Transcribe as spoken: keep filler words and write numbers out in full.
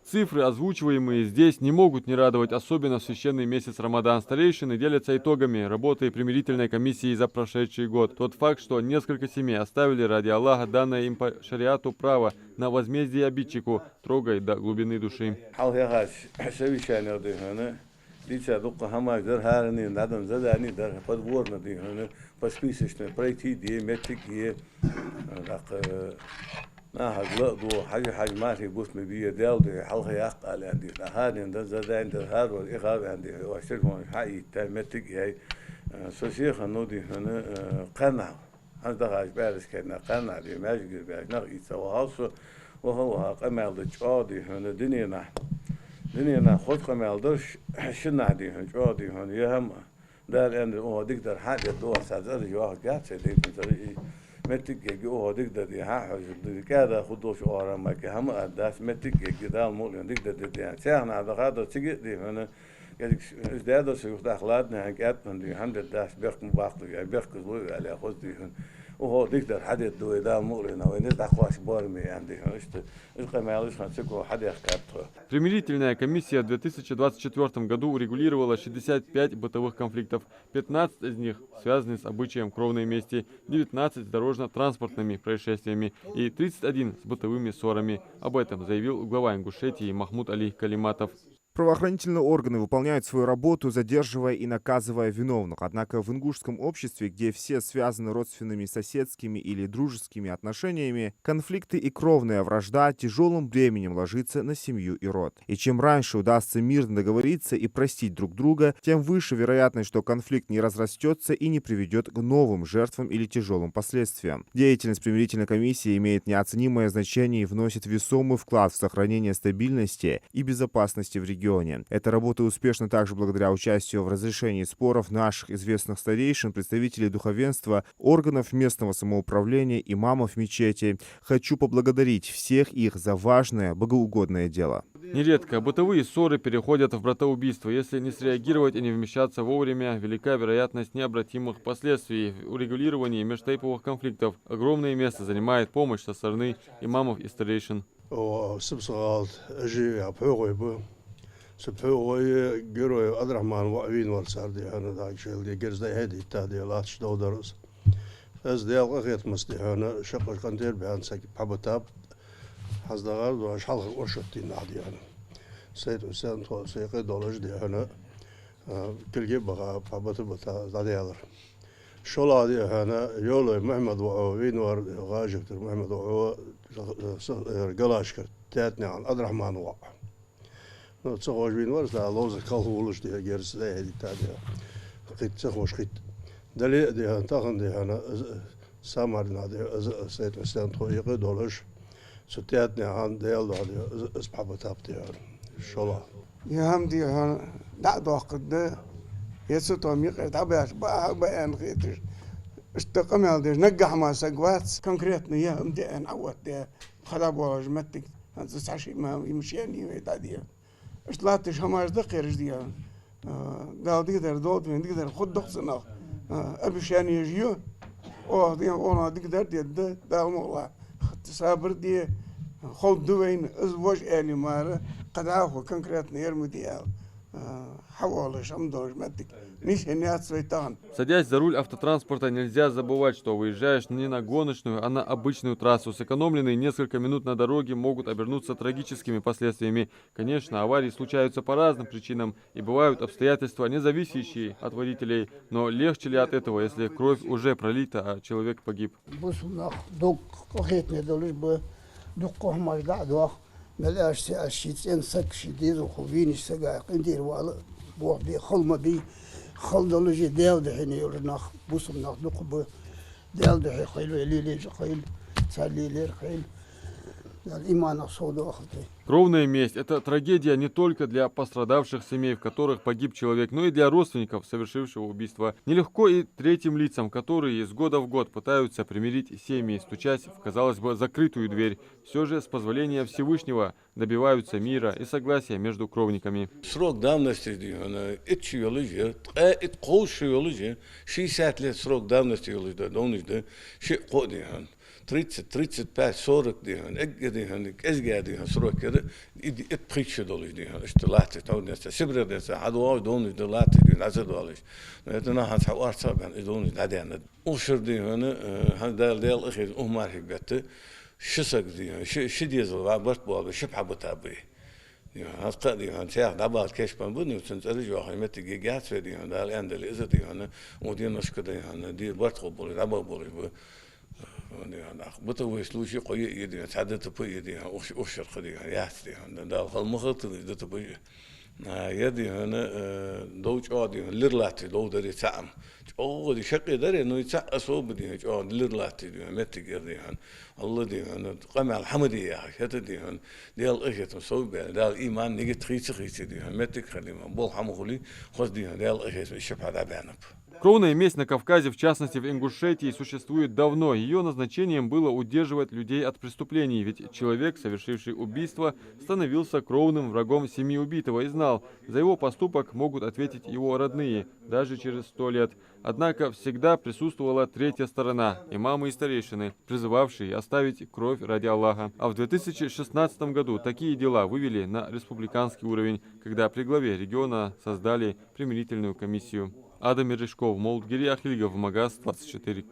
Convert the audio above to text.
Цифры, озвучиваемые здесь, не могут не радовать, особенно в священный месяц Рамадан. Старейшины делятся итогами работы примирительной комиссии за прошедший год. Тот факт, что несколько семей оставили ради Аллаха данное им по шариату право на возмездие обидчику, трогает до глубины души. Хьалха яхача совещанех, дий хьона, дийца дукха хӀамаш дар, хӀаране дӀаденна задани дар, подворно, дий хьона, посписочно пройти де, моттиг е, тӀаккха нахага ла а ду, хьажа-хьажа мархий бутт ма бий, Даьла духьа хьалха яккха ала аьнна, дий хьона, хӀаране денна задани дар, хӀаравар ихав аьнна, дий хьона, оаш телефонаш хьаийттад, моттиг яьй. Со сиха, ну, дий хьона, кхаьннахьа хӀанз дахача пӀаьраска хана кхаьннахьа, дий, маьждигера баьча нах ийца вахав со, ваха-ваха къамаьл даьд чӀоагӀа, дий хьона, дуненахьа. Дуненахьа хоза къамаьл дар ш-, шиннахьа, дий хьона, чӀоагӀа, дий хьона, е хӀама. Дала аьннадале, оаха дикадар хьадергда, оаха цхьа цӀераш йоахаргьяц, цхьа декъан цӀераш, и моттиг ергья, оха дикадар де хьа а хьожаргда, кӀаьда хургдолаш оаха рамаки хӀама а дац, моттиг ергья, Дала мукъалехь дикадар дергда аьнна. Цхьаннахьа дахадар цига а, дий хьона, кӀезига из даьдар со юха тӀаккха, ладно, хьан кӀаьда хӀама дергдац, бехк ма баккхалга, бехказло а ваьле, хоза, дий хьона. Оаха дикадар хьадергда вай, Дала мукъалехь, вай низ дӀакхоачаш бар ма яй аьнна, дий хьона, иштта. Из къамаьл из хана цига хьадехкад тхо. Примирительная комиссия в две тысячи двадцать четвёртом году урегулировала шестьдесят пять бытовых конфликтов. Пятнадцать из них связаны с обычаем кровной мести, девятнадцать с дорожно-транспортными происшествиями и тридцать один с бытовыми ссорами. Об этом заявил глава Ингушетии Махмуд-Али Калиматов. Правоохранительные органы выполняют свою работу, задерживая и наказывая виновных. Однако в ингушском обществе, где все связаны родственными, соседскими или дружескими отношениями, конфликты и кровная вражда тяжёлым бременем ложится на семью и род. И чем раньше удастся мирно договориться и простить друг друга, тем выше вероятность, что конфликт не разрастётся и не приведёт к новым жертвам или тяжёлым последствиям. Деятельность примирительной комиссии имеет неоценимое значение и вносит весомый вклад в сохранение стабильности и безопасности в регионе. Эта работа успешна также благодаря участию в разрешении споров наших известных старейшин, представителей духовенства, органов местного самоуправления, имамов мечетей. Хочу поблагодарить всех их за важное, богоугодное дело. Нередко бытовые ссоры переходят в братоубийство, если не среагировать и не вмешаться вовремя, велика вероятность необратимых последствий. В урегулировании межтайповых конфликтов огромное место занимает помощь со стороны имамов и старейшин. О, Сибсагал Ажи я пхьогӀой ба. Цу пхьогӀой Героев Ӏабдрахьман воӀ вийна вар цар, дий хьона, дагчел де герз дӀа хьедийтта де латташ дов дар из. Из Даьла къахетамца, дий хьона, шаккхе къинтӀера баьнна саг пхьа битаб. ХӀанз дагӀар доацаш хьалхара оршот дийнахьа, дий хьона. Сайд-Хьусен тхо, цу юкъе долаш, дий хьона, а, кулге баха, пхьа бита-бита дӀадаьлар. ШоллагӀа, дий хьона, Йовлой Мухьмад воӀо вийна вар, ГӀажибкара Мухьмад воӀо, с-, с-, Галашкара Таьтнаькъан Ӏабдрахьман воӀ. Ну, ца ховш вийна вар из, дӀа ловзар кхалхавоалаш, дий хьона, герз дӀа хьедийтта, дий хьона. Кхийтта, ца ховш кхийтта. Дале а, дий хьона, тахан, дий хьона, из, Самарнахьа, дий хьона, из, Сайд-Хьусен тхо юкъе долаш, цу Таьтнаькъан Даьла духьа, дий хьона, из, из пхьа битаб, дий хьона. ШоллагӀа. Е хӀама, дий хьона, дӀа а доаккхаргда, е цу тӀом юкъе дӀабаьлча, баа, баа аьнна хеташ. Иштта къамаьл деш, наггахьа мара саг вац, конкретно е хӀама де аьнна Ӏооттадаь, пхьа дӀабоалаш моттиг, хӀанз цхьа-ши имам, имам шен йий вай дӀаде. Иштта латташ хӀамаш да кхераш, дий хьона. А, Дала дикадар долда вайна, дикадар хургда-кх цунах. А, обещанеш ю. Оаха, дий хьона, оаха дикадар дергда, Дала мукъалехь. Сабар де, ховргда вайна, из вож аьле мара, кхы дӀахо конкретно ер ма дий аьнна. А, хьаоалаш хӀама долаш моттиг нийсъенна яц вай тахан. Садясь за руль автотранспорта, нельзя забывать, что выезжаешь не на гоночную, а на обычную трассу. Сэкономленные несколько минут на дороге могут обернуться трагическими последствиями. Конечно, аварии случаются по разным причинам, и бывают обстоятельства, не зависящие от водителей. Но легче ли от этого, если кровь уже пролита, а человек погиб? Бусалба нах дог къахетаме долаш ба, дукха хӀамаш дӀа а доах, мел аьлча, ше а, ший цӀен саг, ший дезалхо вийнача сага къинтӀера вала, бохабе, хала ма бий, хала долаш а, Даьла духьа йолаш нах, бусалба нах дукха ба. Даьла духьа хила вай, лелаеш хила, цар лелаер хила. Даьла иманах совдоахалда вай. Кровная месть — это трагедия не только для пострадавших семей, в которых погиб человек, но и для родственников совершившего убийство. Нелегко и третьим лицам, которые из года в год пытаются примирить семьи, стучась в, казалось бы, закрытую дверь. Всё же, с позволения Всевышнего, добиваются мира и согласия между кровниками. Срок давности, дий хьона, итт шу йолаш я, ткъаь итт-кховзткъа шу йолаш я, шестьдесят лет срок давности йолаш да, довнаш да, шиъ-кхоъ, дий хьона. тридцать, тридцать пять, сорок, дий хьона, эггара, дий хьона, кӀезига, дий хьона, срок яр, и, и пхийтта шу долаш, дий хьона, иштта латта, тхьовра денз, Сибре денз, хьадоагӀаш, довнаш да латта, дий хьона, Ӏаза долаш. Но это нахаца хьа орцах бен, из довнаш дӀадаьннад. Укх шера, дий хьона, э, хьа Дала, Даьла къахетам, укх мархий бетта ши саг, дий хьона, ши, ши дезал ваь барт боалабаь, ши пхьа бита ба. Дий хьона, хӀанз кхы а, дий хьона, цхьаькха дӀабала кешпан ба, ну, цун цӀераш йоахаш моттиг йига яц вай, дий хьона, Дала аьннадале из, дий хьона, укх деношка, дий хьона, ди барт хургболаш, дӀабахаргболаш ба. Дий хьона, бытовой случай кхо я, дий хьона, цхьа ДТП я, дий хьона, укх, укх шера кхы, дий хьона, яц, дий хьона, Дала хала ма хилда из ДТП. А, я, дий хьона, э, дов чӀоагӀа, дий хьона, лир латта дов дар цхьа ам. ЧӀоагӀа, дий, шаккхе дар, но и цхьа особо, дий хьона, чӀоагӀа лир латта, дий хьона, моттиг яр, дий хьона. Алла, дий хьона, къамаьл хьа ма де яхаш, хӀаьта, дий хьона, Даьла къахетам совбаьннаб, Дала иман, нигат хийца, хийца, дий хьона, моттиг хилар, дий хьона, болх хьа ма хулий, хоза, дий хьона, Даьла къахетам, из ши пхьа дӀабаьннаб. Кровная месть на Кавказе, в частности в Ингушетии, существует давно. Её назначением было удерживать людей от преступлений, ведь человек, совершивший убийство, становился кровным врагом семьи убитого и знал, за его поступок могут ответить его родные, даже через сто лет. Однако всегда присутствовала третья сторона, имамы и старейшины, призывавшие оставить кровь ради Аллаха. А в две тысячи шестнадцатом году такие дела вывели на республиканский уровень, когда при главе региона создали примирительную комиссию. Адам Мережков, Молдгири Ахильгов, Магас двадцать четыре.